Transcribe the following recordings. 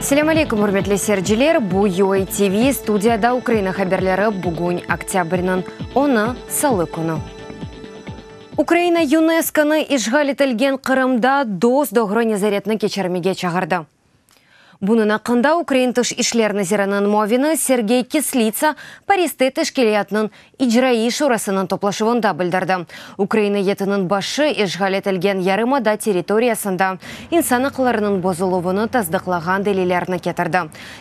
Selâm aleyküm, ürmetli seyirciler! Bu UA TV, studiyada Ukraina haberleri, bugün oktâbrniñ onı, salı künü. Ukraina YUNESKOnı işğal etilgen Qırımda dos-doğru nezaretni keçirmege çağırdı. Bunıñ aqqında Ukraina Tış işler naziriniñ muavini Sergey Kislitsa Pariste teşkilâtnıñ İcraiy şurasınıñ toplaşuvında bildirdi. Ukraina eyetiniñ başı işğal etilgen yarımada territoriyasında insan aqlarınıñ bozuluvını tasdıqlağan delillerni ketirdi.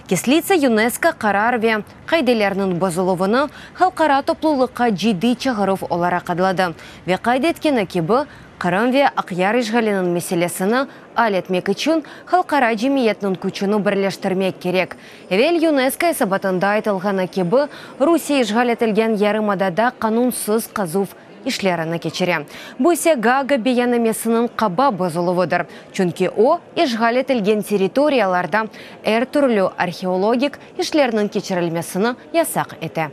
Kislitsa YUNESKO qarar ve qaidelerniñ bozuluvını halqara toplulıqqa ciddiy çağıruv olaraq adladı ve qayd etkeni kibi, Qırım ve Aqyar işğaliniñ meselesini al etmek içün halqara cemiyetniñ küçüni birleştirmek kerek. Evel YUNESKO esabatında aytılğanı kibi, Rusiye işğal etilgen yarımadada qanunsız qazuv işlerini keçire. Bu ise Gaaga beyannamesiniñ qaba bozuluvıdır, çünki o, işğal etilgen territoriyalarda er türlü arheologik işlerniñ keçirilmesini yasaq ete.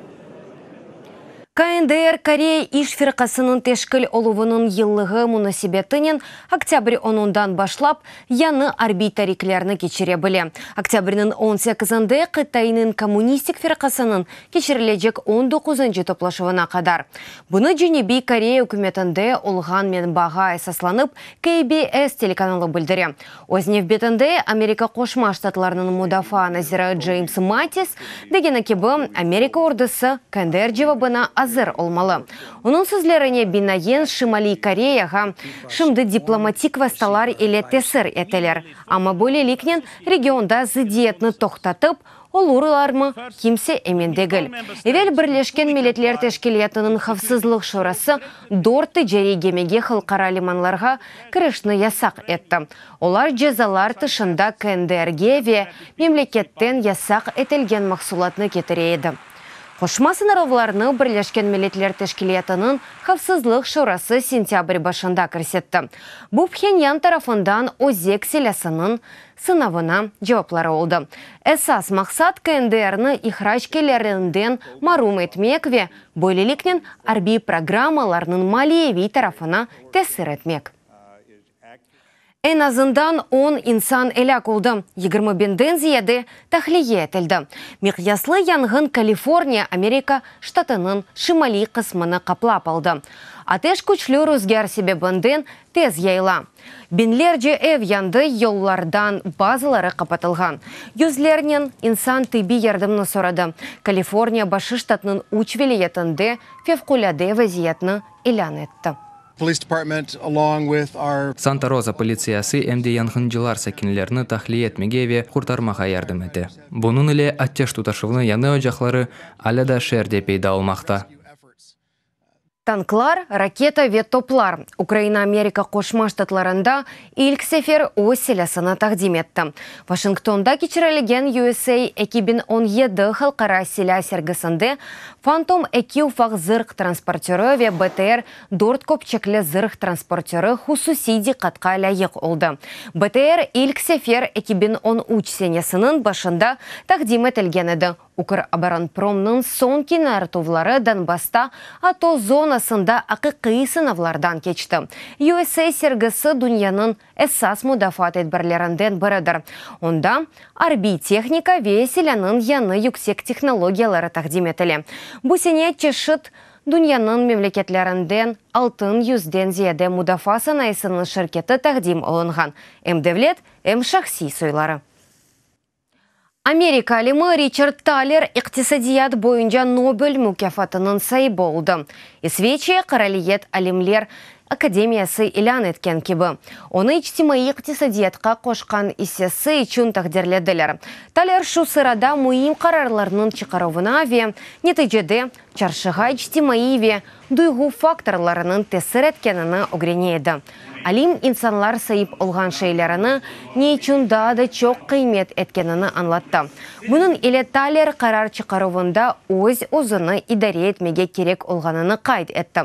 KNDR Koreya iş firqasınıñ teşkil oluvınıñ yıllığı munasebetinen oktâbr onundan başlap yañı arbiy tariklerni keçire bile. Oktâbrniñ on sekizinde Qıtaynıñ Kommunistik firqasınıñ keçirilecek on doquzıncı toplaşuvına qadar. Bunı Cenübiy Koreya ükümetinde olğan menbağa esaslanıp KBS telekanalı bildire. Öz nevbetinde Amerika Qoşma Ştatlarınıñ mudafaa naziri Ceyms Mattis degeni kibi, Amerika ordusı KNDR cevabına azır olmalı. Onıñ sözlerine binaen, Şimaliy Koreyağa şimdi diplomatik vastalar ile tesir eteler, amma böyleliknen regionda zıddiyetni toqtatıp Olurlarmı, kimse emin degil. Evel Birleşken Milletler Teşkilâtınıñ Havfsızlıq Şurası dört ticariy gemige halqara limanlarğa kirişni yasaq etti. Olar cezalar tışında KNDR-ge ve memleketten yasaq etilgen mahsulatnı ketire edi. Qoşma sıñırlavlarnı Birleşken Milletler Teşkilâtınıñ Havfsızlıq Şurası sentâbr başında kirsetti. Bu Phenyan tarafından özek silâsınıñ sınavına cevapları oldı. Esas maqsat, KNDR-ni ihrac kelirinden marum etmek ve böyleliknen arbiy programmalarnıñ maliyeviy tarafına tesir etmek. Eñ azından on insan elâk oldı, 20 binden ziyade tahliye etildi. Miqyaslı yanğın Kaliforniya, Amerika, ştatınıñ şimaliy qısmını qaplap aldı. Ateş küçlü ruzgâr sebebinden tez yayıla. Biñlerce ev yandı, yollardan bazıları qapatılğan. Yüzlernen insan tibbiy yardımnı soradı. Kaliforniya başı ştatnıñ üç vilâyetinde fevqulâde vaziyetni ilân etti. Santa-Roza politsiyası em de yanğıncılar sakinlerni tahliye etmege ve qurtarmağa yardım ete. Bunıñ ile ateş tutaşuvnıñ yañı ocaqları alâ da şeerde peyda olmaqta. Tanklar, raketa ve toplar, Ukraina Amerika Qoşma Ştatlarında ilk sefer öz silâsını taqdim etti. Washingtonda keçirilgen USA 2017 halqara silâ sergisinde Phantom eki ufaq zırh transportörı ve BTR dört köpçekli zırh transportörı hususiy diqqatqa lâyıq oldı. BTR ilk sefer 2013 senesiniñ başında taqdim etilgen edi. Ukroboronpromnıñ soñki nartuvları Donbassta ATO zonasında aqiqiy sınavlardan keçti. USA sergisi dünyanıñ esas mudafaa tedbirlerinden biridir, onda arbiy tehnika ve silânıñ yañı yüksek tehnologiyaları taqdim etile. Bu sene çeşit dünyanıñ memleketlerinden altın yüzden ziyade mudafaa sanayısınıñ şirketi taqdim olunğan, em devlet, em şahsiy soyları. Amerika alimi Riçard Taler iqtisadiyat boyunca Nobel mukâfatınıñ saibi oldı. İsveçiya Qıraliyet alimler akademiyası ilân etken kibi, onı içtimaiy iqtisadiyatqa qoşqan issesi içün taqdirlediler. Taler şu sırada müim qararlarnıñ çıqaruvına ve neticede çarşığa içtimaiy ve duyğu faktorlarınıñ tesir etkenini ögrene edi. Alim insanlar saip olğan şeylerini ne içün daa da çoq qıymet etkenini añlattı. Bunıñ ile Taler qarar çıqaruvında öz-özüni idare etmege kerek olğanını qayd etti.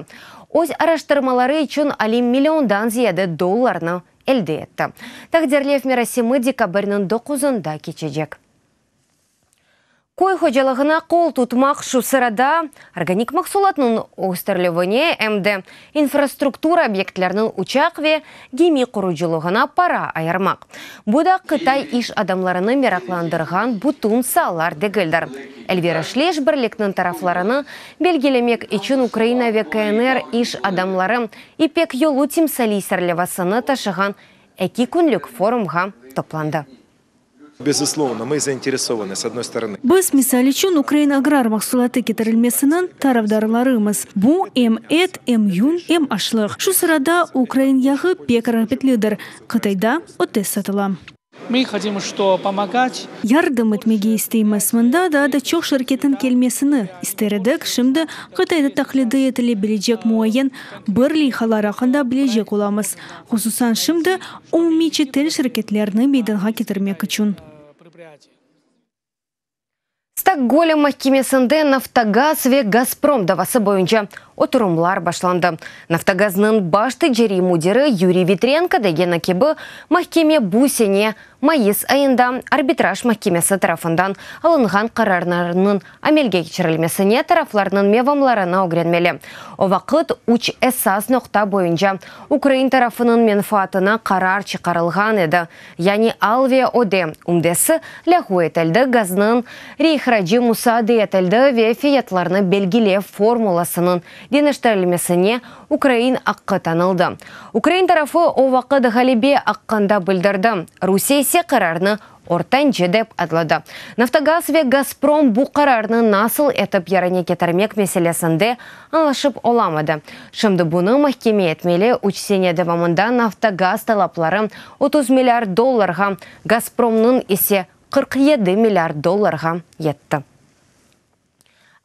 Öz araştırmaları içün alim milliondan ziyade dollarnı elde etti. Taqdirlev merasimi dekabrniñ doquzında keçecek. Köy hocalığına qol tutmaq, şu sırada organik mahsulatnıñ österilüvine, em de infrastruktura obyektleriniñ uçaq ve gemi qurucılığına para ayırmaq. Bu da Qıtay iş adamlarını meraqlandırğan bütün saalar degildir. Elverişli işbirlikniñ taraflarını belgilemek içün Ukraina ve KNR iş adamları İpek yolu timsaliy serlevasını taşığan eki künlük forumğa toplandı. Bezuslovno, mı zainteresovany, s odnoy storony. Biz, misal içün, ukrain agrar mahsulatı ketirilmesiniñ tarafdarlarımız. Bu, em et, em yün, em aşlıq. Şu sırada, ukrain yağı pek rağbetlidir, Qıtayda o tez satıla. Mı hotim çto pomogat. Yardım etmege isteymiz. Mında daa da çoq şirketniñ kelmesini ister edik. Şimdi Qıtayda taqlidi etile bilecek muayyen bir leyhalar aqqında bilecek olamız. Hususan şimdi, umumiy çetel şirketlerni meydanğa ketirmek içün. Stokgolm mahkemesinde Naftogaz ve Gazprom davası boyunca oturımlar başlandı. Naftogaznıñ baş ticariy müdiri Yuriy Vitrenko degeni kibi, mahkeme bu sene mayıs ayında arbitraj mahkemesi tarafından alınğan qararlarnıñ amelge keçirilmesine taraflarnıñ mevamlarını ögrenmeli. O vaqıt üç esas noqta boyunca ukrain tarafınıñ menfaatına qarar çıqarılğan edi, yani al ve öde ümdesi lâğu etildi, gaznıñ reihracı musaade etildi ve fiyatlarnı belgilev formulasınıñ deñiştirilmesine ukrain aqqı tanıldı. Ukrain tarafı o vaqıt ğalebe aqqında bildirdi, Rusiye ise qararnı ortancı dep adladı. Naftogaz ve Gazprom bu qararnı nasıl etip yerine ketirmek meselesinde añlaşıp olamadı. Şimdi bunı mahkeme etmeli, üç sene devamında Naftogaz talapları 30 milliard dollarğa, Gazpromnıñ ise 47 milliard dollarğa yetti.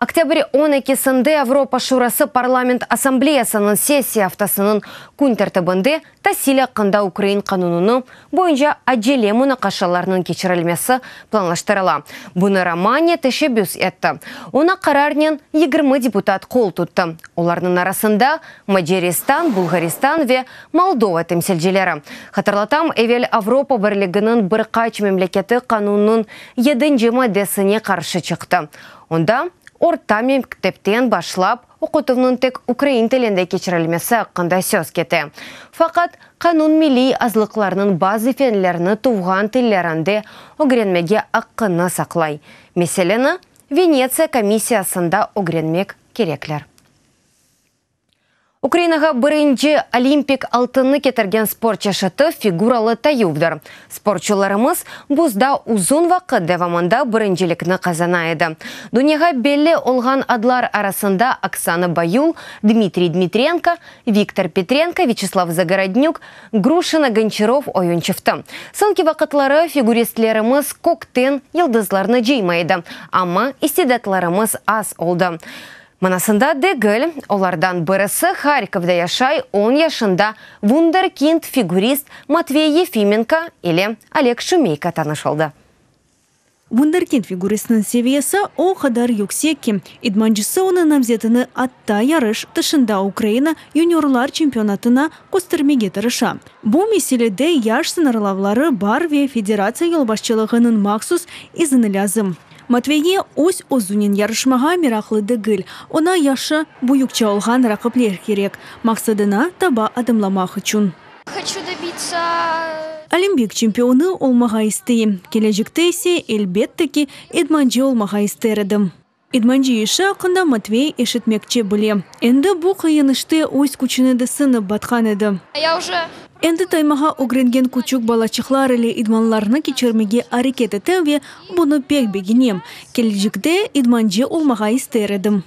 Oktâbr on ekisinde Avropa Şurası Parlament Assambleyasınıñ sessiya aftasınıñ kün tertibinde tasil aqqında ukrain qanunını boyunca acele munaqaşalarnıñ keçirilmesi planlaştırıla. Bunı Romaniya teşebbüs etti. Oña qararnen 20 deputat qol tuttı, olarnıñ arasında Macaristan, Bulğaristan ve Moldova temsilcileri. Hatırlatam, evel Avropa Birliginiñ bir qaç memleketi qanunnıñ yedinci maddesine qarşı çıqtı. Onda, orta mektepten başlap oqutuvnıñ tek ukrain tilinde keçirilmesi aqqında söz kete. Faqat, qanun milliy azlıqlarnıñ bazı fenlerni tuvğan tillerinde ögrenmege aqqını saqlay. Meseleni Venetsiya komissiyasında ögrenmek kerekler. Ukrainağa birinci olimpik altınnı ketirgen sport çeşiti figuralı tayuvdır. Sportçularımız buzda uzun vaqıt devamında birincilikni qazana edi. Dünyağa belli olğan adlar arasında Oksana Bayul, Dmitriy Dmitrenko, Viktor Petrenko, Vyaçeslav Zagorodnük, Gruşina Gonçarov oyun çifti. Soñki vaqıtları figuristlerimiz kökten yıldızlarnı cıymay edi, amma istidatlarımız az oldı. Manasında degil, olardan birisi Harkovda yaşay, on yaşında vunderkind figurist Matvey Yefimenko ile Oleg Şumeyko tanış oldı. Vunderkind figuristniñ seviyesi o qadar yüksek ki, idmancısı onıñ namzetini atta yarış tışında Ukraina yuniorlar çempionatına köstermege tırışa. Bu meselede yaş sıñırlavları bar ve federatsiya yolbaşçılığınıñ mahsus izini lâzim. Matveyge öz-özünen yarışmağa meraqlı degil, oña yaşı büyükçe olğan raqipler kerek, maqsadına taba adımlamaq içün. Hoçu dobitsa. Olimpik çempionı olmağa isteyim, kelecekte ise, elbette ki, idmancı olmağa ister edim. İdmancı işi aqqında Matvey eşitmekçe bile. Endi bu qıyın işte öz küçüni de sınıp batqan edi. Ya uje. Endi taymağa ögrengen küçük balaçıqlar ile idmanlarnı keçirmege areket etem ve bunı pek begenem. Kelecekte idmancı olmağa ister edim.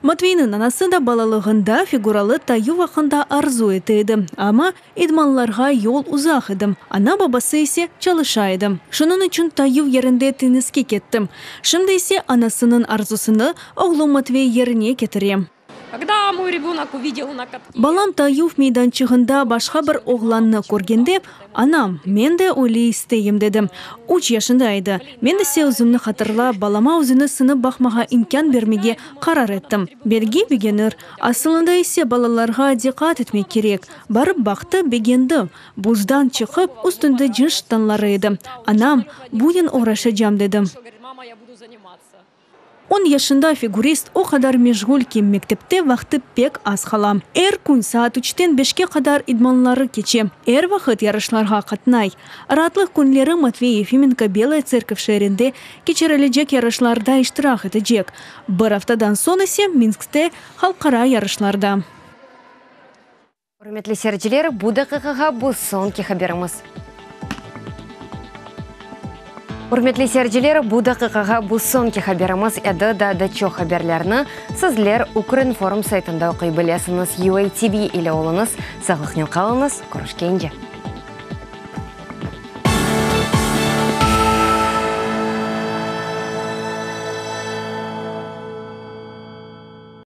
Matveyniñ anası da balalığında figuralı tayuv aqqında arzu ete edi, amma idmanlarğa yol uzaq edi, ana-babası ise çalışa edi. Şunıñ içün tayuv yerinde tenniske ketti. Şimdi ise anasınıñ arzusını oğlu Matvey yerine ketire. Balam tayuv meydançığında başqa bir oğlannı körgende, Anam, men de öyle isteyim, dedi. Üç yaşında edi. Men ise özümni hatırlap, balama özüni sınıp baqmağa imkân bermege qarar ettim. Belki begenir. Asılında ise balalarğa diqqat etmek kerek. Barıp baqtı, begendi. Buzdan çıqıp, üstünde cins ştanları edi. Anam, bunen oğraşacam, dedi. On yaşında figurist o qadar meşğul ki, mektepte vaqtı pek az qala. Er kün saat üçten beşke qadar idmanları keçe, er vaqıt yarışlarğa qatnay. Raatlıq künleri Matvey Yefimenko Belaya Tserkov şeerinde keçirilecek yarışlarda iştirak etecek, bir aftadan soñ ise Minskte halqara yarışlarda. Ürmetli seyirciler, bu daqiqağa bu soñki haberimiz. Ürmetli seyirciler, bu daqiqağa bu soñki haberimiz edi. Daa da çoq haberlerni sizler Ukrinform saytında oquy bilesiñiz. UATV ile oluñız, sağlıqnen qalıñız, körüşkence!